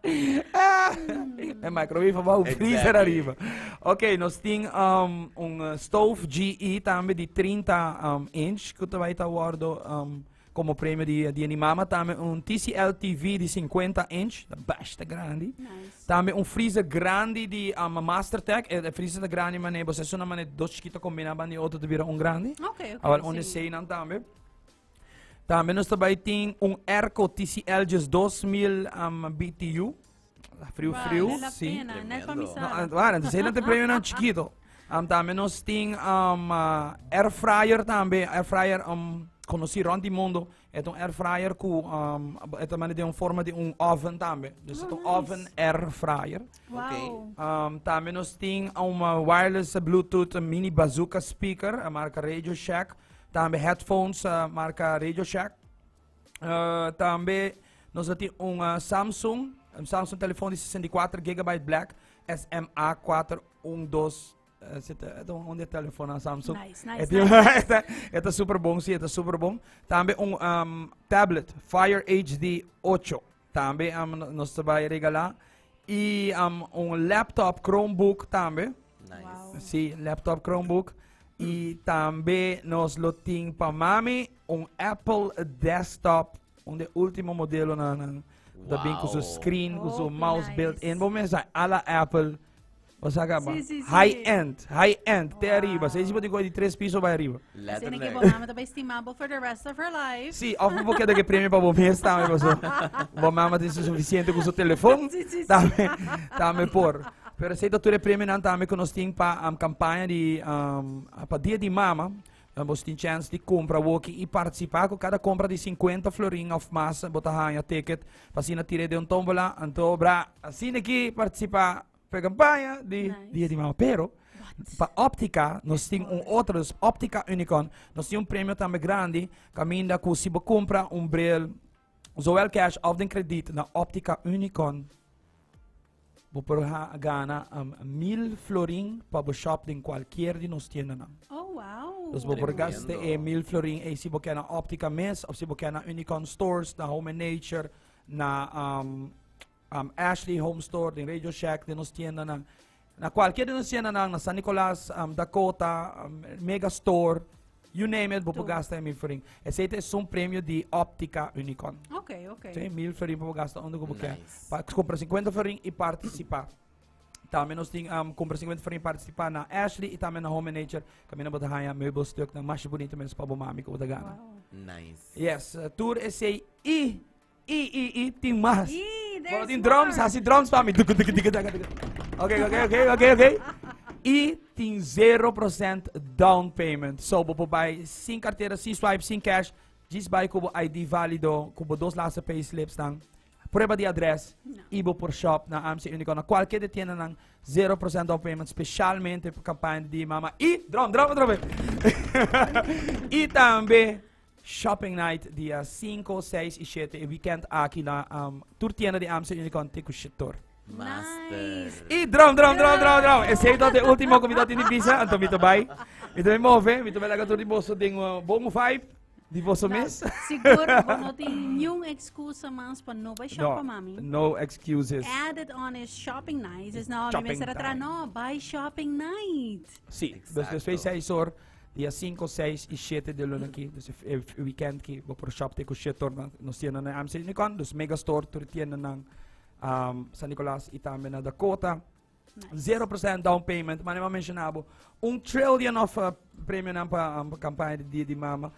E microwave abou, freezer ariba. Ok, nos tin un stove GE tambe di 30 inch ku ta bai ta wordo komo premio di Dia di Mama. Tambe un TCL TV di 50 inch, ta basta grandi. Nice. Tambe un freezer grandi di Mastertech. E freezer ta grandi mane, bo sa esuna mane dos chikito kombina ban di otro ta bira un grandi. Ok, Awel un si. eseinan tambe. Tambe nos ta bai tin un airco TCL just 2000 BTU. Friu, Wow, friu, vale la si. pena, net pa mi Tremendo. No, sala. bueno, entonces nan te premio chikito. Tambe nos tin air fryer tambe, air fryer conoci rond di mundo. E ta un air fryer cu e ta den un forma di un oven tambe. Dus Oh, e ta un nice. oven air fryer. Wow. Tambe nos tin un wireless Bluetooth mini bazooka speaker, a marca Radio Shack. Tambe headphones, marca Radio Shack. Tambe nos tin un Samsung, un Samsung telefoon di 64 gigabyte black SMA 412. Unda e telefon na Samsung? Nice, nice, nice. E ta super bon, si, e ta super bon. Tambe un tablet Fire HD 8. Tambe nos ta bai regala. Y un laptop Chromebook tambe. Nice. Wow. Si, laptop Chromebook. Y tambe nos lo tin pa mami un Apple desktop, un de ultimo modelo na da bin cu su screen, cu su Oh, mouse nice. built in. Bo mesa ala Apple. O sea, caba. Si. High end, high end, te ariba. Sei si di tres piso bay ariba. Asina cu Letterlijk. bo mama ta bay stima bo for the rest of her life. Si, of bo kier e premio pa bo mes tambe, paso. Bo mama tin suficiente cu su telefon. Si, si, si. Tambe, tambe por. Pero esey ta tur e premio nan tambe cu nos tin pa campaña di pa Dia di Mama. Bo tin chance di compra woki y participa cu cada compra di 50 florin of mas bo ta haya ticket pa asina tira den un tombola. Anto bra, asina aki participa pa campaña di Nice. Dia di Mama. Pero pa Optica nos tin un otro, dus Optica Unicorn, nos tin un premio tambe grandi, caminda cu si bo compra un bril, zowel cash of den krediet na Optica Unicorn, bo por gana 1000 florin pa bo shop den cualkier di nos tiendanan. Oh, wow. Dus bo por gasta Tremendo. e 1000 florin e si bo kier na Optica mes, of si bo kier na Unicorn Stores, na Home and Nature, na Ashley Home Store, den Radio Shack, den nos tiendanan. Na cualkier di nos tiendanan, na San Nicolas, Dakota, Mega Store, you name it, bo por Tur. gasta e 1000 florin. Esey ta un premio di Optica Unicorn. Ok. Si, 1000 florin pa bo gasta unda cu bo kier. Nice. Pa compra 50 florin y participa. Tambe nos tin compra 50 florin y participa na Ashley y tambe na Home and Nature. Caminda bo ta haya meubelstuk na mas bonito mes pa bo mami cu bo ta gana. Wow. Nice. Yes, tur esey y tin mas. Y Bueno, there's tin drums, more. hasi drums pa mi. Duku, duku, duku, duku, duku. Ok. Y tin 0% down payment. So, bo por bay sin cartera, sin swipe, sin cash. Just bay cu bo ID valido, cu bo dos laatste pay slips dan. Prueba di adres. No. Y bo por shop na AMC Unicorn. Na cualkier di tienda nan 0% down payment, specialmente pa campaña di Mama. Y, drum, drum, drum. Y tambe Shopping Night dia 5, 6 y 7 e weekend aki na tur tienda di AMC Unicorn te cu 7'or. Master. Nice. Y drum, drum, drum, drum, drum. Esey ta e ultimo cu mi ta tin di bisa, anto mi ta bay. Mi ta bay move, mi ta bay laga tur di boso den bon vibe di boso mes. Sigur, bo no tin ningun excusa mas pa no bay shop pa mami. No excuses. Added on is shopping night. Is no, mi Shopping mester atra time. no, bay shopping night. Si, dus despues 6'or, dia 5, 6 y 7 di luna aki, dus e weekend aki, bo por shop te cu 7'or na nos tienda na AMC Unicorn, dus Megastore, tur tienda na San Nicolas y tambe na Dakota. Nice. 0% down payment, maar mi a menciona bo, un trillion of premio nan pa campaña di Dia di Mama.